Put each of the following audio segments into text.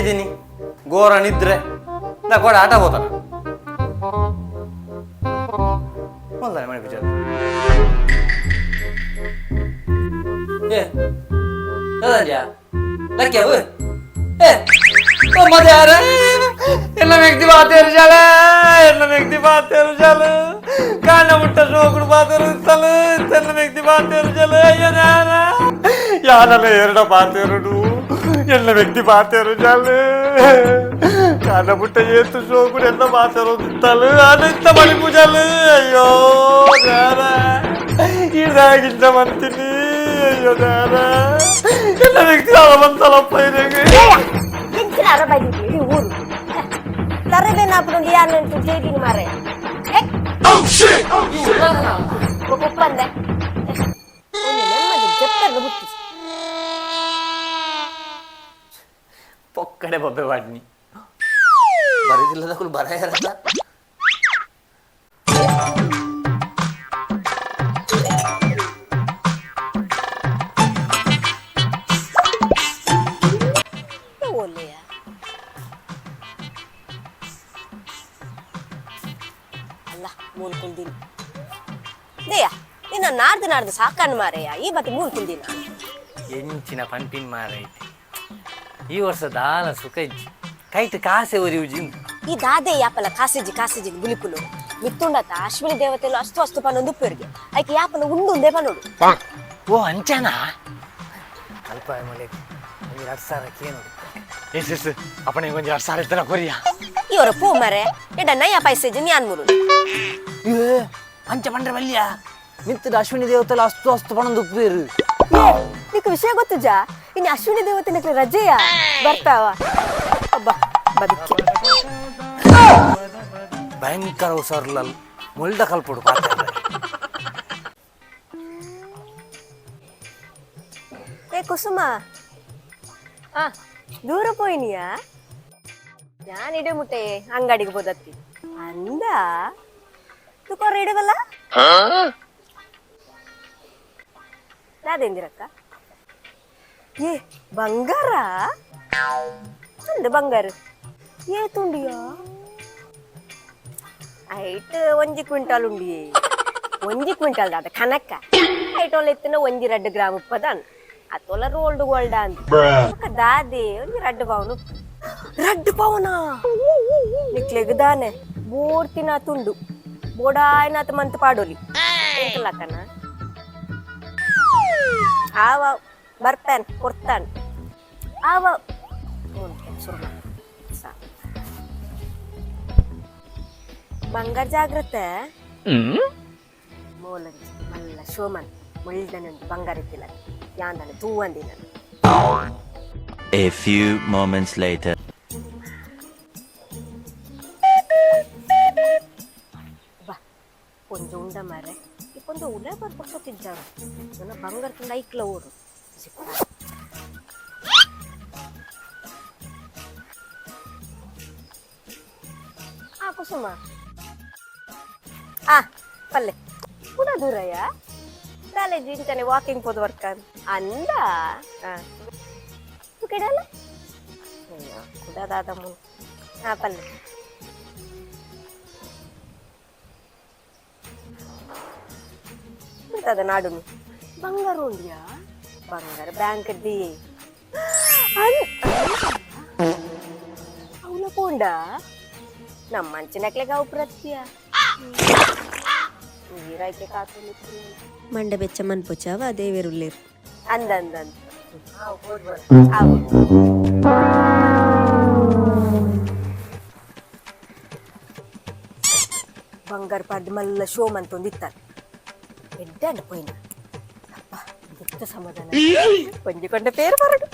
ದೈದಿನಿ ಗೋರ ನಿದ್ರೆ ನಾ ಕೋಡ ಆಟ ಹೋತಾನ ಮೊದಲನೇ ಮನೆ ಬಿಜಾರ ಏ ದಾದಾಂಜ ಲಕ್ಕ್ಯಾವು ಏ ಓ ಮದ್ಯಾರ ಎಲ್ಲ ವ್ಯಕ್ತಿ ಬಾತೇರು ಶಾಲ ಎಲ್ಲ ವ್ಯಕ್ತಿ ಬಾತೇರು ಶಾಲ ಕಾಣ ಮುಟ್ಟ ಸೋಕುಡು ಬಾತೇರು ತಲು తెల్ల వ్యక్తి బాతేరు చాలు అయ్యో నానా యానల ఎరడ బాతేరుడు ఎల్ల వ్యక్తి బాతేరు చాలు కాన పుట్ట ఏత్తు సోకుడు ఎంత బాతేరు తలు అనంత మణిపు చాలు అయ్యో నానా ఈ దాగించమంతిని అయ్యో నానా ఎల్ల వ్యక్తి అలవంతలపై ಎಂಚಿನ ಅರಬಾಗಿ ಇಡೀ ಊರು ತರಬೇನಾಪುಡು ಯಾನಂಟು ಜೇದಿನ ಮಾರೆ ಒಪ್ಪಂದೆ ಒಂದು ನೆಮ್ಮದಿ ಜಪ್ಪರ್ದು ಹುಟ್ಟಿ పొక్కడే బొబ్బే వాటిని బరిదిల్లదకులు బరాయరట. ಒಲ್ಲೆಯ ಅಲ್ಲ ಮೂರು ಕುಂದಿನ ದೇಯ ನಿನ್ನ ನಾಡ್ದು ನಾಡ್ದು ಸಾಕನ್ನು ಮಾರೆಯ ಈ ಬತ್ತಿ ಮೂರು ಕುಂದಿನ. ಎಂಚಿನ ಪಂಪಿನ ಮಾರೈತಿ. ಈ ವರ್ಷ ದಾಲ ಸುಖ ಇಜ್ಜಿ ಕೈಟ್ ಕಾಸೆ ಒರಿಯುಜಿ. ಈ ದಾದೆ ಯಾಪಲ ಕಾಸಿಜಿ ಕಾಸಿಜಿ ಗುಲಿಪುಲು ಮಿತ್ತುಂಡತ ಅಶ್ವಿನಿ ದೇವತೆಲು ಅಸ್ತು ಅಸ್ತು ಪನ್ನೊಂದು ಉಪ್ಪರಿಗೆ ಐಕೆ ಯಾಪಲ ಉಂಡು ಉಂದೇ ಪನ್ನೋಡು. ಓ ಅಂಚನಾ ಅಲ್ಪ ಮಲೆ ಒಂಜಿ 2000 ಕೇನು ಎಸ್ ಎಸ್ ಅಪ್ಪಣೆ ಒಂಜಿ 2000 ಇತ್ತನ ಕೊರಿಯಾ. ಇವರ ಪೂ ಮರೆ ಎಡ ನಯ ಪೈಸೆಜಿ ನ್ಯಾನ್ ಮುರು. ಏ ಅಂಚ ಪಂಡ್ರೆ ಬಲ್ಯ ಮಿತ್ತದ ಅಶ್ವಿನಿ ದೇವತೆಲ ಅಸ್ತು ಅಸ್ತು ಪಣಂದು ಉಪ್ಪೇರು. ನಿಕ್ ವಿಷಯ ಗೊತ್ತುಜಾ ಇನ್ನು ಅಶ್ವಿನಿ ದೇವತೆ ನಕ್ಲೆ ರಜೆಯ ಬರ್ತಾವ ಅಬ್ಬ ಬದುಕಿ. ಭಯಂಕರ ಹುಷಾರ್ಲಲ್ ಮುಲ್ಡ ಕಲ್ಪುಡು ಪಾತ್ರ. ಏ ಕುಸುಮ ಆ ದೂರ ಪೋಯಿನಿಯಾ ഞാൻ ಇಡೆ ಮುಟ್ಟೆ ಅಂಗಡಿಗೆ ಬೋದತ್ತಿ ಅಂದ ತುಕೊರ ಇಡವಲ್ಲ ದಾದೇಂದಿರಕ್ಕ. ಏ ಬಂಗಾರ ಚಂದ ಬಂಗಾರ ಏ ತುಂಡಿಯಾ ಐಟ್ ಒಂಜಿ ಕ್ವಿಂಟಾಲ್ ಉಂಡಿ ಒಂಜಿ ಕ್ವಿಂಟಾಲ್ ದಾದ ಕನಕ್ಕ ಐಟ್ ಒಲ್ಲ ಎತ್ತಿನ ಒಂಜಿ ರಡ್ಡು ಗ್ರಾಮ್ ಉಪ್ಪದಾನ್ ಅತ್ತೊಲ ರೋಲ್ಡ್ ಗೋಲ್ಡ್ ಅಂದ್ ಬೊಕ್ಕ ದಾದೆ ಒಂಜಿ ರಡ್ಡು ಪವನು ರಡ್ಡು ಪವನ ನಿಕ್ಲೆಗ್ ದಾನೆ ಬೋರ್ತಿನ ತುಂಡು ಬೋಡಾಯ್ನಾತ ಮಂತ್ ಪಾಡೋಲಿ ಎಂಕಲಕ್ಕನ ಆವ ಬರ್ತಾನ್ ಕೊಡ್ತಾನ್ ಆವ ಶುರು ಸಾಕು. ಬಂಗಾರ ಜಾಗ್ರತೆ ಮೂಲಂಜಿ ಮಲ್ಲ ಶೋಮನ್ ಮುಳ್ದನಂದು ಬಂಗಾರ ಇತ್ತಿಲ್ಲ ಯಾಂದನ ತೂವಂದಿನ. A few moments later. ಬಾ ಕೊಂಚ ಉಂಡ ಮಾರೆ ಈ ಕೊಂಚ ಉಲೆ ಬರ್ಪಕ್ಷ ತಿಂಚಾರ ನನ್ನ ಬಂಗಾರ ತುಂಡ ಐಕ್ಲ ಓಡು. ಆ ಕುಸುಮ ಆ ಪಲ್ಲೆ ಪುನ ದೂರಯ್ಯ ಕಾಲೇಜ್ ಇಂತಾನೆ ವಾಕಿಂಗ್ ಪೋದು ವರ್ಕ ಅಂದ ಕೆಡಲ್ಲ ಕುಡದಾದ ಮುನ್ ಹಾ ಪಲ್ಲೆ ಎಂತದ ನಾಡುನು ಬಂಗಾರ ಉಂಡ್ಯಾ ಬಂಗಾರ ಬ್ಯಾಂಕ್ the ಅವನ ಪೋಂಡ ನಮ್ಮ ಮಂಚಿನಕ್ಲೆಗ ಅವು ಪ್ರತ್ಯ ನೀರಾಯ್ಕೆ ಕಾತು. ಮಂಡೆ ಬೆಚ್ಚ ಮನ್ಪುಚಾವ ದೇವೆರುಲ್ಲೇರು. ಅಂದ ಅಂದ ಅಂದ ಆವು. ಬಂಗಾರ ಪಾಡ್ದು ಮಲ್ಲ ಶೋ ಮಂತೊಂದಿತ್ತಾರ ಎಡ್ಡೆ ಪೋಯಿನ ಅಪ್ಪ ದುಃಖ ಸಮಾಧಾನ ಒಂಜಿ ಕೊಂಡ ಪೇರು ಬರಡು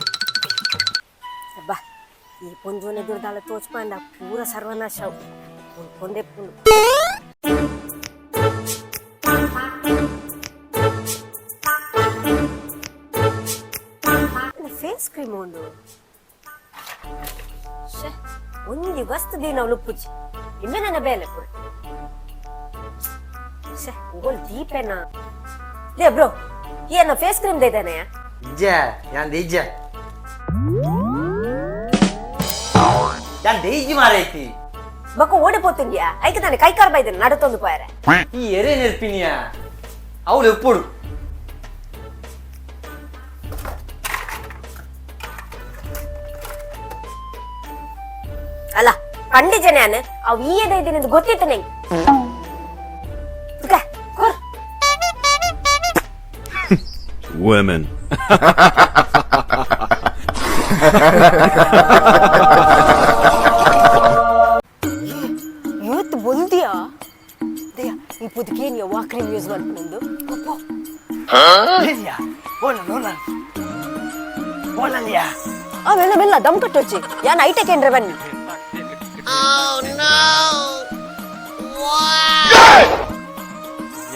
ಅಬ್ಬಾ ಈ ಪೊಂಜೋನೆ ದುರ್ದಾಳ ತೋಚ್ಪಾಂಡ ಪೂರ ಸರ್ವನಾಶ ಕೊಂಡೆ ಪುಂಡು. ಫೇಸ್ ಕ್ರೀಮ್ ಉಂಡು ಶ್ಯೆ, ಒಂಜಿ ವಸ್ತು ದಿನ ಉಪ್ಪುಜಿ ಇನ್ನು ನನ್ನ ಬೇಲೆ ಪೂರ ಶ್ಯೆ ಓಲ್ ದೀಪೇನಾ ಲೇ ಬ್ರೋ ಏನು ಫೇಸ್ ಕ್ರೀಮ್ ದೇದಾನೆ. ಇಜ್ಜ ಯಾಂದ ಇಜ್ಜ. ಯಾನ್ ದೇಜಿ ಮಾರೈತಿ. ಬೊಕ್ಕ ಓಡಿ ಪೋತುಂಡ್ಯಾ ಐಕೆ ತಾನೆ ಕೈಕಾರ್ ಬೈದನ್ ನಡತೊಂದು ಪೋಯರೆ. ಈ ಎರೆ ನೆರ್ಪಿನಿಯಾ ಅವಳು ಎಪ್ಪುಡು. ಅಲ್ಲ ಪಂಡಿ ಜನ ಅವ್ ಈ ಎದೆ ಇದೀನಿ ಗೊತ್ತಿತ್ತು ನಂಗೆ. ತುಕ, ಕೊರ್. Women. ಇವತ್ತು ಬೊಲ್ದಿಯಾ ದಯ್ಯ ಈ ಪುದಕೇನಿಯ ವಾ ಕ್ರೀಮ್ ಯೂಸ್ ಮಾಡ್ಕೊಂಡು ಪೋ. ಆ ಮೆಲ್ಲ ಮೆಲ್ಲ ದಮ್ ಕಟ್ಟೊಚ್ಚಿ ಯಾನ್ ಐಟೆಕ್ ಏನ್ರೆ ಬನ್ನಿ.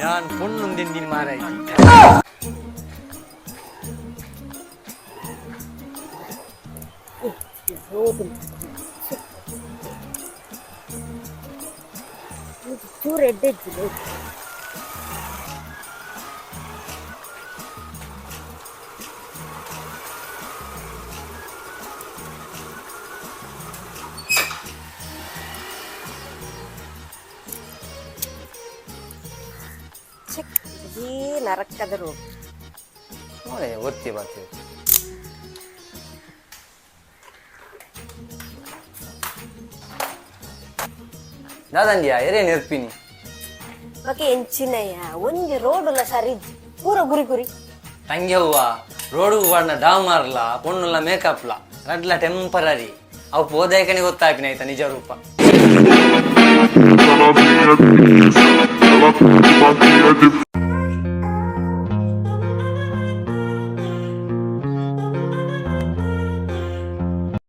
ಯಾನ್ ಪೊಣ್ಣುಂದೆಂದಿನ ಮಾರೈತಿ. ಚೂರು ಎಡ್ಡೆಜ್ಜಿದೆ. ಚೆಕ್ ಈ ನರಕದ ರೋಗ. ನೋಡೆ ಒತ್ತಿ ಬಾತಿ. ದಾದಂಡಿಯಾ ಎರೆ ನೆರ್ಪಿನಿ. ಬೊಕ ಎಂಚಿನಯ್ಯ ಒಂಜಿ ರೋಡುಲ ಸರಿ ಪೂರ ಗುರಿ ಗುರಿ. ತಂಗ್ಯವ್ವ ರೋಡು ಬಾಡ್ನ ಡಾಮಾರ್ಲ ಪೊಣ್ಣುಲ ಮೇಕಪ್ಲ ರಡ್ಲ ಟೆಂಪರರಿ ಅವು ಪೋದಾಯಕನೆ ಗೊತ್ತಾಪಿನ ಆಯ್ತಾ ನಿಜ ರೂಪ. Ela vinha de